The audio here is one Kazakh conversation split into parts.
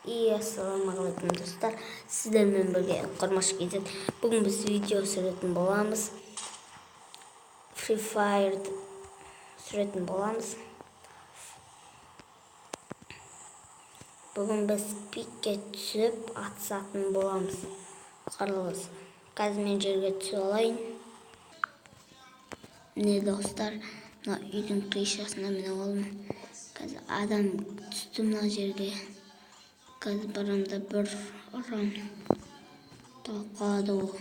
Ассалаумағалейкум, достар! Сіздермен бірге Құрмаш KZ. Бүгін біз видео түсіретін боламыз. Free Fire түсіретін боламыз. Бүгін біз пикке түсіп атысатын боламыз. Қараңыз. Қазір мен жерге түсіп алайын. Міне, достар, мына үйдің крышасына мініп алдым. Қазір адам түсті мына жерге. Қазір барамын да бір ұрам. Талып қалады ол.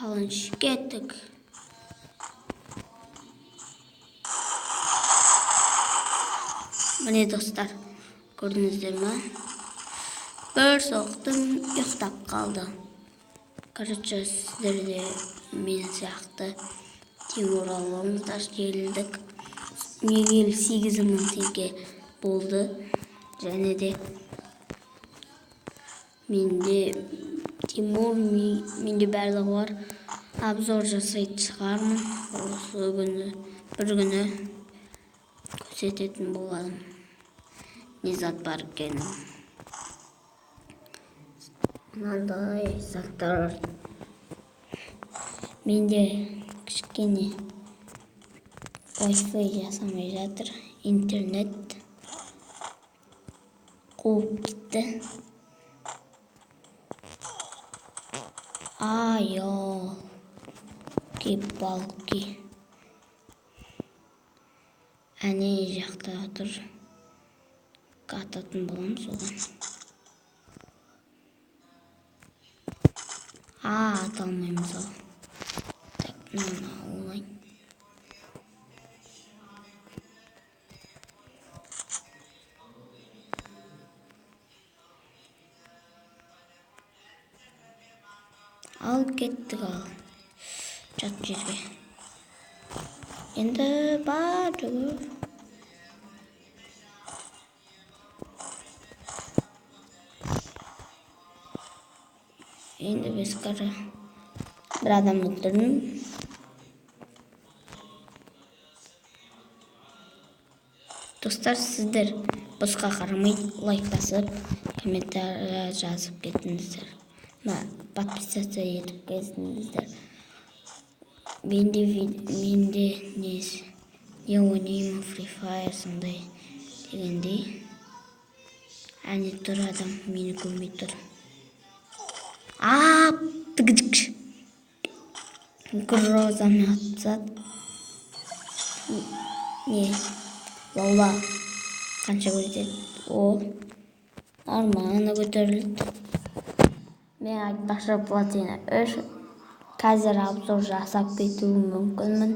Алыншы, кеттік. Міне, достар, көрдіңіздер ма? Бір соқтым, ұйықтап қалды. Короче, сіздер де мен сияқты Тимур алыңыздар, желілдік. Мегел 8000 теңге болды. Және де менде Тимур, менде барлығы бар. Обзор жасайтын шығармын. Осы күні, бір күні көрсететін боламын. Не зат бар екенін. Мынандай заттар бар. Менде кішкене Wi-Fi жасамай жатыр. Интернет қуып кетті. Ай, елки-палки. Әне жақта тұр. Ататын боламыз оған. Ата алмаймыз ал. Так, мынаны алайын. Ал кеттік ал. Жат жерге. Енді бар жүгір. Енді біз қара бір адам өлтірдім. Достар, сіздер босқа қарамай лайк басып, комментария жазып кетіңіздер. Мына подписаться етіп кетіңіздер. Менде не ойнаймын, Free Fire сондай дегендей. Әне тұр адам, мені көрмей тұр. Тыгыдык. Грозаны атсат. Не, лаула қанша көтерді? О, нормально көтерілді. Мен айтпақшы, платина 3. Қазір обзор жасап кетуім мүмкінмін.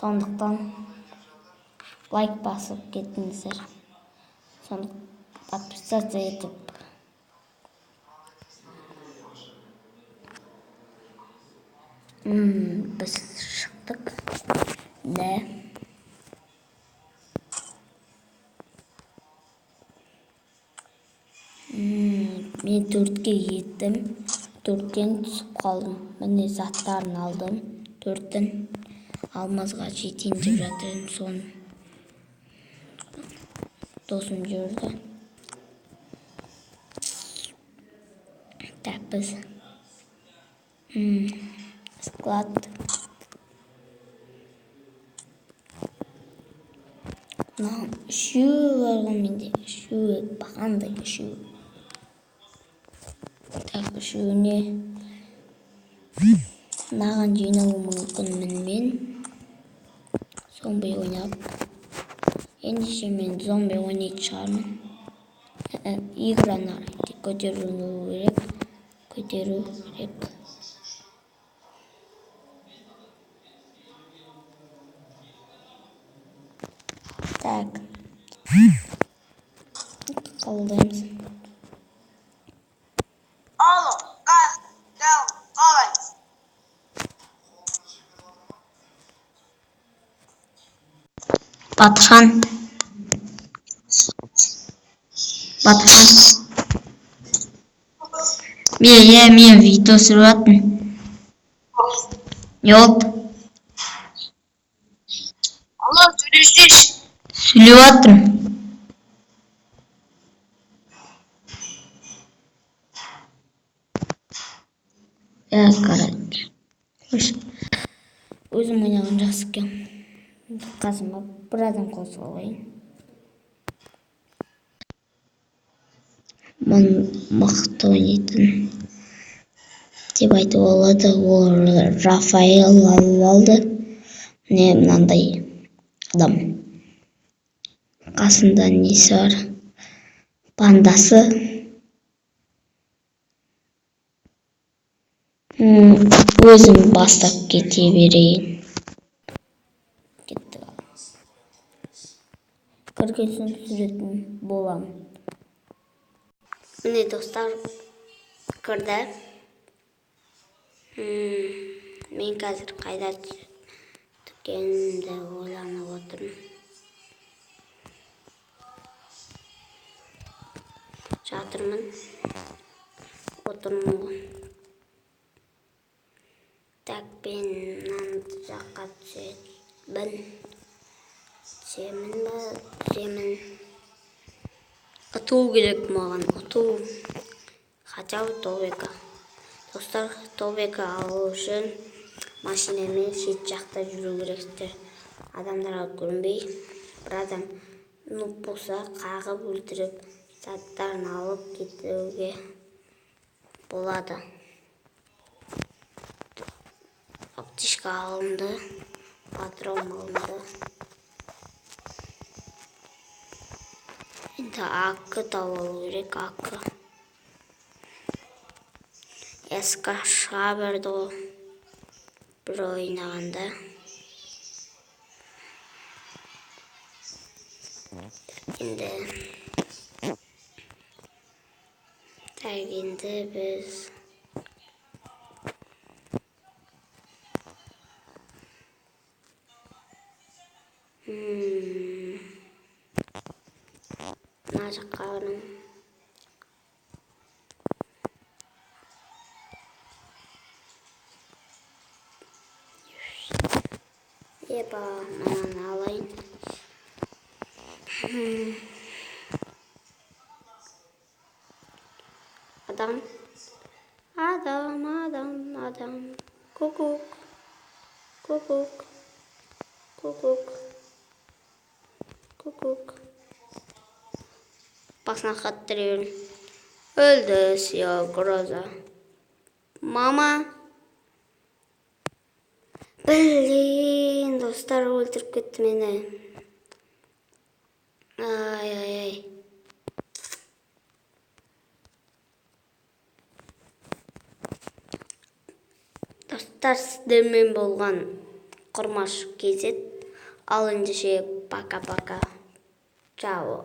Сондықтан лайк басып кетіңіздер. Сондықтан подписаться етіп. Біз шықтық. Да. Мен 4-ке жеттім. 4-тен түсіп қалдым. Міне, заттарын алдым. 4-тен алмазға жетейін деп жатыр едім, соны досым жіберді. Так, біз склад. Мынау үшеуі бар ғой менде. Үшеуі, бақандай үшеуі. Так, үшеуіне мынаған жинауым мүмкінмін мен. Зомби ойнап. Ендеше мен зомби ойнайтын шығармын. Играны көтеру керек. Көтеру керек. Так. Қабылдаймыз. Алло, қалай? Батырхан. Батырхан. Мен, иә, мен видео түсіріп жатырмын. Не болды? Алло, сөйлесейші. Сөйлеп жатырмын. Иә, короче. Қойшы. Өзім ойнаған жақсы екен. Қасыма бір адам қосып алайын. Мың мықты ойнайтын деп айтуға болады. Ол Рафаэл алып алды. Міне, мынандай адам. Қасында несі бар? Пандасы. Өзім бастап кете берейін. Кеттік. Кірген соң түсіретін боламын. Міне, достар, кірді. Мен қазір қайда түскенімді ойланып отырмын. Жатырмын. Отырмын ғой. Так, мен мына жаққа түсемін. Түсемін ба? Түсемін. Ұту керек маған, ұту. Хотя бы топ 2. Достар, топ 2 алу үшін машинамен шет жақта жүру керексіздер. Адамдарға көрінбей, бір адам нуб болса, қағып өлтіріп, заттарын алып кетуге болады. Аптечка алынды, патрон алынды. Енді АК тауып алу керек, АК. СК шыға берді ғой бір ойнағанда. Енді так, енді біз мына жаққа барамын. Еба, мынаны алайын. Адам, адам, адам, адам. Кукук, кукук, кукук, кукук. Басына хат беремін. Өлді, все, гроза. Мама. Блин, достар, өлтіріп кетті мені. Ай, ай, ай. Достар, сіздермен болған Құрмаш KZ. Ал ендеше, пока-пока. Чао.